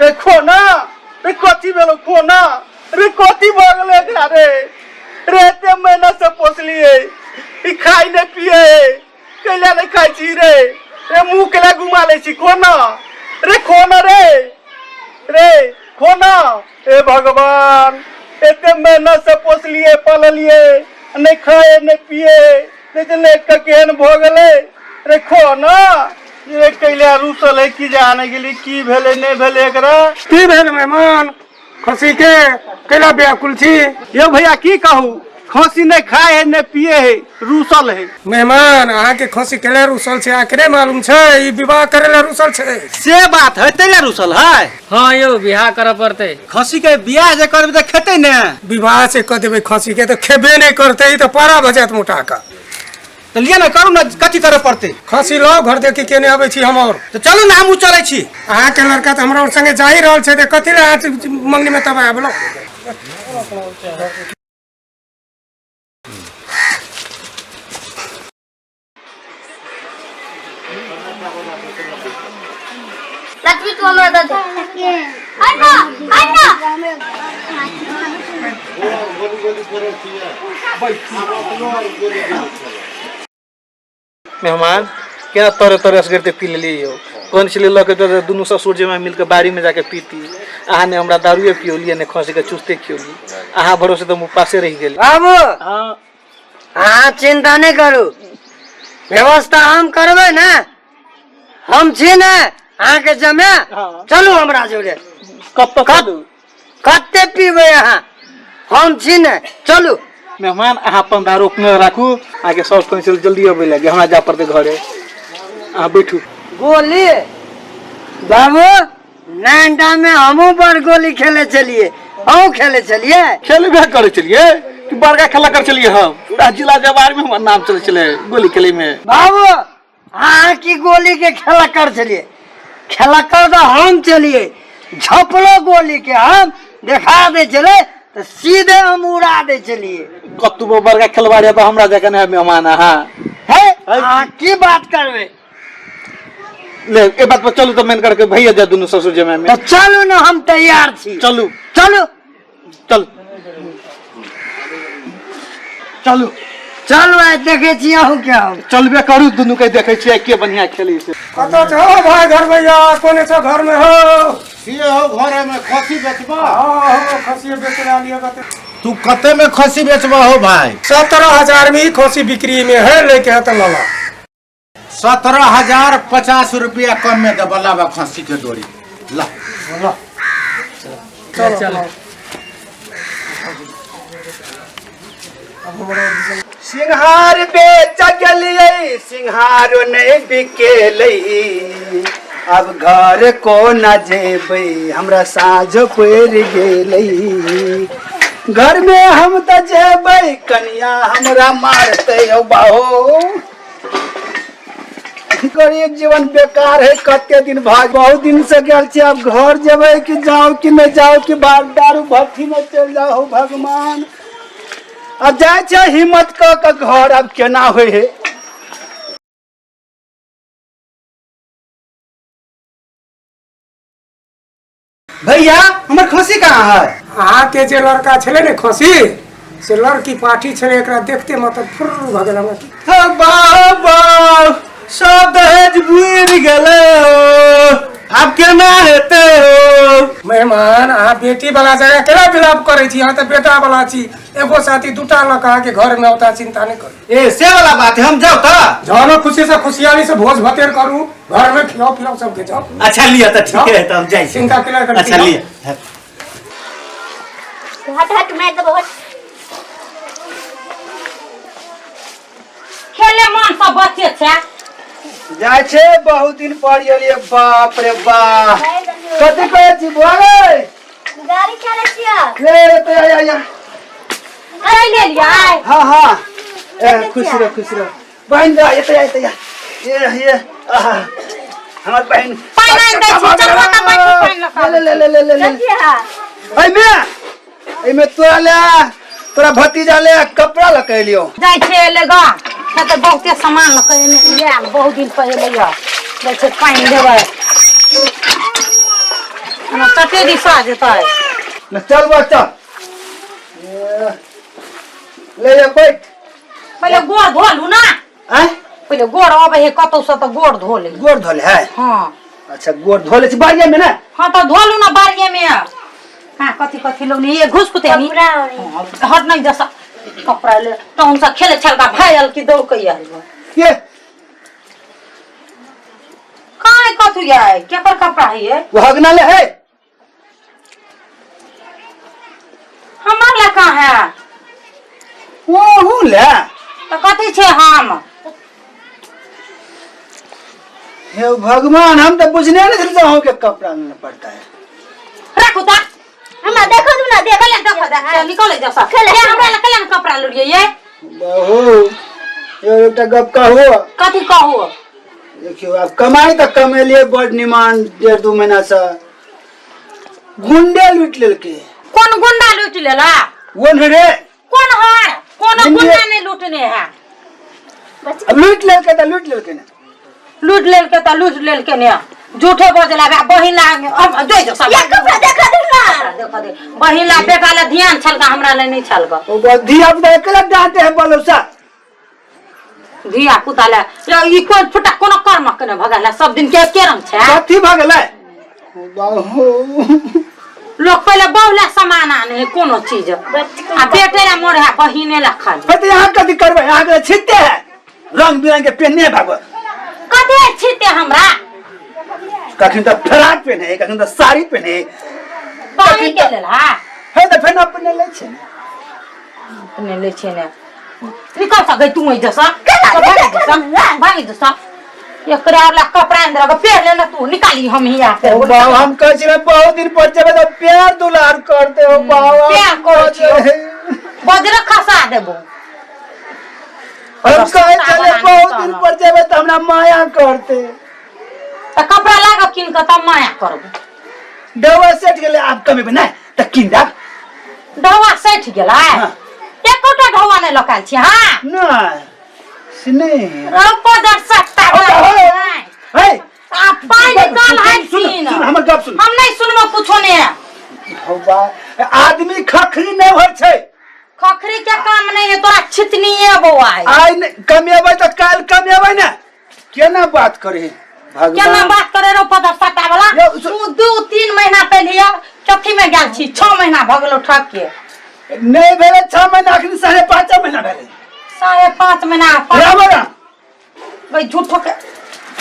रे खो ना रे कथी भेलो खो ना रे कथी भऽ गेलै एकरा रे रे एते मेहनत से पोसलिए ई खाइ नहि पिए कैला नहि खाइ छी रे रे मुँह केला घुमा लै छी खो ना रे खो ना रे रे खो ना हे भगवान एते मेहनत से पोसलिए पाललिए नहि खाए नहि पिए नहि तऽ के केहन भऽ गेलै रे खो ना ये कैला रूसल है की जाने गेली की भेलै नहि भेलै एकरा की भेल मेहमान खसी के कैला व्याकुल छी यौ भैया की कहू खसी नहि खाए है नहि पिए है रूसल है मेहमान अहाँके खसी केले रुसल छै अहाँके नहि मालूम छै ई विवाह करे ला रुसल छै से बात है तै रूसल है हाँ यौ बियाह करऽ पड़तै खसी के बियाह जे करबै तऽ खेतै ने विवाह से कऽ देबै खसी के तऽ खेबे नहि करतै ई तऽ पारा भऽ जायत मोटा कऽ तऽ लिअ ने करू ने कथी करऽ पड़तै खसी लाउ घर देखी केने अबै छी हम और तऽ चलू ने हमहूँ चलै छी अहाँके लड़का तऽ हमरा और संगे जा ही रहल छै तऽ कथी लए अहाँ मंगनी में तब आबलो लक्ष्मी तू हमरा दऽ दे अन्ना अन्ना मेहमान केना तरे तरे असगरते पी लेलियै यौ कोन छलै लऽ के तऽ दुनू ससुर जेमा मिलके बाड़ी में जाके पीती अहाँ ने हमरा दारुए पियोलियै ने खसी के चुस्ते खियोलियै अहाँ भरोसे तऽ हम उपासे रहि गेली बाबू हाँ अहाँ चिंता नहि करू व्यवस्था हम करबै ने हम छी ने अहाँके जमे चलू हमरा जोरे कब तक चलू कते पीबै अहाँ हम छी ने चलू मेहमान अहाँ अपन दारू अपने राखू अहाँके साउस कहै छलै जल्दी अबै लागे हमरा जाय पड़तै घरे अहाँ बैठू गोली बाबू नाइन्टा में हमहूँ बड़ गोली खेले छलिए अहूँ खेले छलिए खेलबे करै छलियै कि बड़का खेला करै छलियै हम पूरा जिला जवार में हमर नाम चलै छलै गोली खेलै में बाबू अहाँ की गोली के खेला कर छलिए खेला कर तऽ हम चलिए झपलो गोली के हम देखा दै छलै तऽ सीधे हम उड़ा दै छलिए कतबो बड़का खेलबाड़ी है तऽ हमरा जकाँ नहि मेहमान अहाँ हे अहाँ की बात करबै ले ए बात पर चलू तऽ मेन करके भैया जा दुनू ससुर जमाई में तऽ चलू ने हम तैयार छी चलू चलू चल चलू चलू आइ देखै छी अहूँ के हम चलबे करू दुनू के देखै छियै के बढ़िया खेली से कतऽ छौ भाई घर भैया कोने छौ घर में हो सिए हो घरे में खसी बेचबा हाँ हो खसी बेच रहलियै कते तू कते में खसी बेचबा हो भाई 17,000 में ही खसी बिक्री में है लेके है तो लला 17,050 रुपया कम में देबा लाबा खसी के डोरी ला चलो सिंहार बेच गेलियै सिंहार नहि बिकेलै अब घर को न जेबै हमरा साँझ पड़ि गेलै घरमे हम तऽ जेबै कनिया हमरा मारतै हौ बाहो गरीब जीवन बेकार है कते दिन भाग बहुत दिन से गेल छी अब घर जेबै कि जाओ कि नहीं जाओ कि बार दारू भट्ठी में चल जाओ हो भगवान अब जाइ छै हिम्मत कऽ के घर अब केना होइ है भैया हमर खसी कहाँ है अहाँके जे लड़का छलै ने खसी से लड़की पार्टी छलै एकरा देखते मतलब फुर्र भऽ गेल हमरा हाँ, बाबा सब दहेज बुरि गेलै हो आब केना हेतै हो मेहमान अहाँ बेटी वाला जगह केना विलाप करै छी अहाँ तऽ बेटा वाला छी एगो साथी दूटा लऽ कऽ अहाँके घर में औता चिंता नहि करू ए से वाला बात है हम जाउ तऽ जानो खुशी से खुशियाली से भोज भतेर करू घर में खिलाओ पिलाओ सबके जाओ अच्छा लिअ तऽ ठीक है तऽ हम जाइ छी चिंता केना करै अच्छा लिअ हट हट मारि देबो हट खेले मन सब बच्चे छै जाइ छै बहुत दिन पर एलियै बाप रे बाप कथी कहै छी बुआ गे गाड़ी चलै छियै ले तो या या अरे ले लियै हाँ हाँ ए खुश रह खुश रह बहन जा एते आ एते आ ये ये आहा हमर बहन पानि आनि दै छी, चलू ओतऽ बैठू, पानि लऽ कऽ ले ले ले ले ले ले कथी है एहिमे एहिमे तोरा ले तोरा भतीजा ले कपड़ा लऽ के एलियो जाइ छै एलै गा से तऽ बहुते सामान लऽ कऽ एने आयल बहुत दिन पहिले यऽ जाइ छै पानि लेबै हमरा कते दिशा जेतै। न चल बा चल। ए, ले जा बैठ। पहिले गोड़ धो लू ना। आँय? पहिले गोड़ अबै है कतौ से तऽ गोड़ धो ले। गोड़ धोले है? हाँ। अच्छा गोड़ धो ले छी बाड़िया में ना? हाँ तऽ धो लू ना बाड़िए में। हाँ कथी कथी लोग ये घुस कुते नी। कपड़ा ओढ़े। हट नहीं जैसा कपड़ा ले तो हमसे खेले छलका भाई आयल की दौड़ के आयल बा। ये काय कथू जाए केकर कपड़ा है ये? वो हगना ले है। हमार ला कहाँ है? वो हूँ ले। तो कथी छे हम? हे भगवान हम तो बुझने नहीं थे अहूँ के कपड़ा लेना पड़ता है। रखू ता। हमरा देखो तू ना देखो। कल्याण देखो देख चल निकल जा सब। खेले। ये हमरा ला कल्याण कपड़ा लुड़िए ये। बहू यो एकटा गप कहू। कथी कहू? देखियो आब कमाई तऽ कमेलिए बड निमान 1.5-2 महीना से गुंडे लूटि लेलकै। कौन गुंडा लूट लेला? वो नहीं रे। कौन हर? कौन गुंडे- गुंडा नहीं लूटने है? अब लूटि लेलकै तऽ लूटि लेलकै ने। लूट लेलकै तऽ लूट लेलकै ने। झूठे बजला बा बहिन ला अब जोइ जो सब। ये कपड़ा देखा दू ना। देखो दे बहिन ला बेटा ला ध्यान छलका हमरा ले नहीं छलका। ओ धिया पुता अकेला डांटे है बलौसा। धिया पुता ले यो ई कोन फुटा कोनो कर्म के ने भगला सब दिन के के रंग छै। कथी भऽ गेलै? बहू लोग पहले बहु ला सामान आने है कोनो चीज आ बेटे ला मोर है बहिने ला खाली। हे तऽ यहाँ कथी करबै? यहाँ के छिते है रंग बिरंग के पेहने भागो। कथी छिते हमरा? कखन तऽ फ्राक पेहने कखन तऽ साड़ी पेहने। पानी के लेल हा? हे तऽ फेर अपने लै छै ने। अपने लै छै ने। निकल सकै तू एहि जैसा भागि जैसा एकरा वाला कपड़ा अंदर के पेर ले ना तू निकाली हम ही आते। ओ बाबा हम कहै छी बहुत दिन पर जेबै तऽ प्यार दुलार करते हो बाबा। प्यार करै छियौ। बजर खसा देबो। हम कहै छलियै बहुत दिन पर जेबै तऽ हमरा माया करते। तऽ कपड़ा लाग कीन कऽ तब माया करबो। डवा सेट गेलै आब कमेबै नहि तऽ कीन देब। ढौआ सठि गेलै? हाँ। एकोटा ढौआ नहि लकायल छी हाँ? नहि से नहि। बजर सट्टा ओ बाबा, हे आ पाइ निकाल है सुन सीन। सुन हमर गप सुन। हम नहीं सुनबो कुछो ने। हौवा आदमी खखरी नहि होइ छै। खखरी के काम नहीं है तोरा छितनी है बौआ। आइ नहि कमेबै तऽ काल्हि कमेबै ने। केना बात करे केना भगवान। बात करे रो पदर सट्टा वाला? यौ, तू 2-3 महीना पहले चौथी में गेल छी 6 महीना भऽ गेलो ठक के। नहि भेलै 6 महीना अखन 5.5 महीना भेलै। 5.5 महीना। राम राम। भाई झूठो के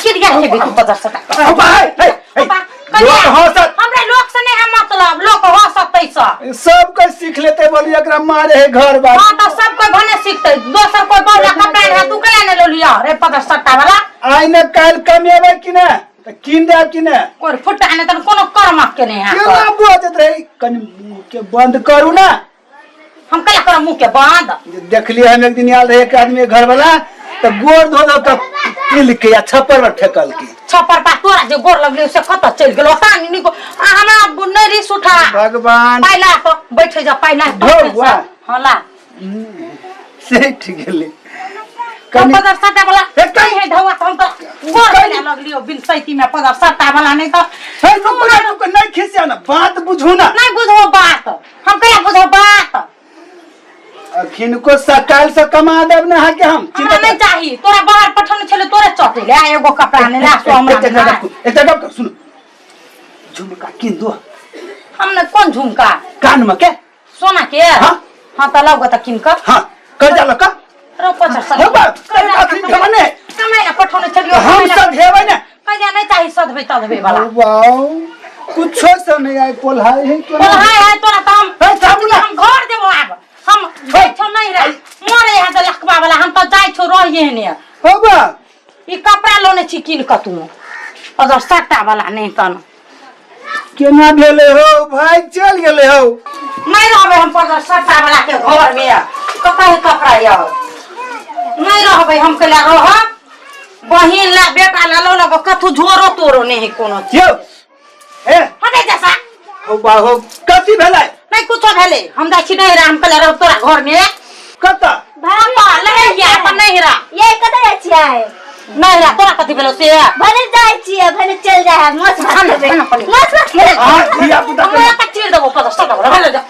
चिड़िया के भी तू पदर सट्टा। हौ बा, हे, हे, हे। लोक हंसत। हमरा लोक से नहीं है मतलब लोक हंसत तैसँ। सब कोई सीख लेते बोली एकरा मारे है घर बार। हाँ तो सब कोई भने सीखते दोसर कोई बौला कपड़ा है तू कला ने लिया रे पदर सट्टा वाला। आइ ने काल्हि कमेबै कि ने तऽ कीन देब कि ने। कोई फुटा ने तन कोनो कर्म के नहीं है। केना बजैत रही कनि मुँह के बंद करू ना। हम कला करब मुँह के बंद। देखलियै हम एक दिन आयल रहे एक आदमी घर वाला तऽ गोड़ धो धो कऽ पीलकै आ छप्पर पर फेकलकै। छप्पर पर तोरा जे गोड़ लगलै से कतऽ चलि गेलो तानी निको आ हमरा नहि रिस उठा। भगवान। पाइला तो बैठे जा पाइला। ढौआ। हाँ ला। सठि गेलै। कनि पदर सट्टा वाला हे, नहीं है ढौआ तो हम तो गोड़ देने लगलियो बिन सैती में पदर सट्टा वाला नहीं तो। हे रुकू ना रुकू नहीं खिसिया ना बात बुझू ना। नहीं बुझो बात हम कहिया बुझो बात। अखिनको सकाल से कमा देब ना अहाँके हम। हमरा नहीं चाही तोरा बाहर पठौने छलै तोरे चटे ले एगो कपड़ा ने ला सो हमरा एकटा नहीं। गप एकटा गप सुन झुमका किन दो। हम ने कोन झुमका? कान में के सोना के? हाँ। हाँ तो लाओ तो किन कर। हाँ कर्जा लऽ कऽ। रो पचास हो बा, अखन ठेबा ने। कमाइ ला पठौने छलियो। हम सधेबै ने। कहिया नहीं चाही सधबे तधबे वाला। वाओ कुछो से नहीं आइ पोल्हाइ है केना। पोल्हाइ है तोरा तो हम हे, जाबू ना। हम घर देबो आब। हम जाइ छौ नहीं रे मरे है तो लखबा वाला हम तो जाइ छौ रहिए ने। हो बा। ई कपड़ा लोने छी किन कऽ तू अगर सट्टा वाला नहीं तन। केना भेलै हो भाई चल गेलै हो। नहीं रहबै हम पर सट्टा वाला के घर में कतऽ है कपड़ा यौ। नहीं रहबै हम केला रहब बहिन ला बेटा ला लो लगो कथू झोरो तोरो नहीं है कोनो चीज। यौ ए हटे जैसा। हो बा हो कथी भेलै? नहीं कुछो भेलै हम जाइ छी नहीं रह हम केला रहब तोरा घर में। कतऽ? भाई लहे या अपन नहीं रह। ये कतऽ जाइ छियै? नहीं रा तोरा कथी भेलो से भने जाइ छियै भने चलि जाइ है माछ भात खेबै माछ भात खेबै अहाँ धिया पुता हमरा त चीर देबो पद सटा वाला भले जा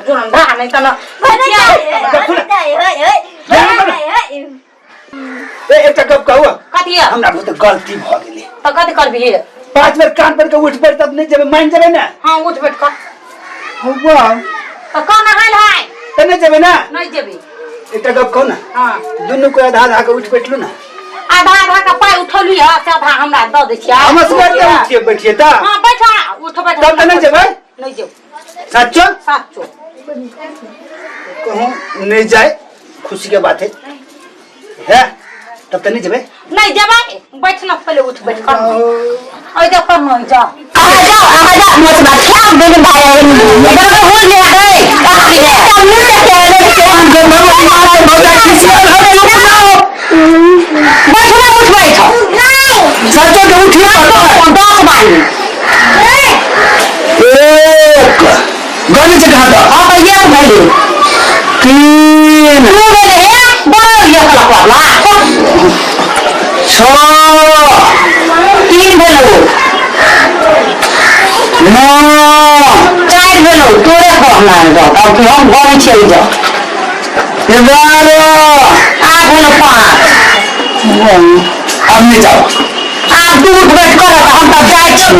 जो न धा नहीं त न भने जाइ भने जाइ होय होय भने जाइ होय। ए एकटा गप कहू कथी है हमरा बहुत गलती भऽ गेलै त कथी करबी 5 बेर कान पर के उठ बैठ तब नहि जेबै मान जेबै ने हां उठ बैठ कर हौवा त कौन हाल है तऽ नहि जेबै ने नहीं जेबी एकटा गप कहू ने हां दुनू को आधा आधा के उठ बैठलू ने आधा आधा का पाई उठौली है से आधा हमरा दऽ दै छियै हम असगर तऽ उठिए बैठिए तऽ हां बैठा उठ बैठ तब तऽ नहि जेबै नहीं जेबै सच्चो साचो कहूँ नहीं जाए खुशी के बात है है तब तऽ नहि जेबै नहीं जेबै बैठ न पहिले उठ बैठ कर ओइ देख कर नहीं जा अहाँ जाओ अहाँ जाओ माछ भात खायब दुनू भाइ बहिन हो गेल है बैठना उठ बैठ सच्चो के उठिए दस बानी एक गणित से कहा था हाँ तो एक भैली तीन दू भेलै हे बड़ एक लपला छः तीन भेलौ नौ चारि भेलौ तोरे कहना है अब तू हम गनै छियै जा 11 आब भेलौ पाँच अब नहीं जाओ आब तू उठ बैठ कर हम तब जाइ छी।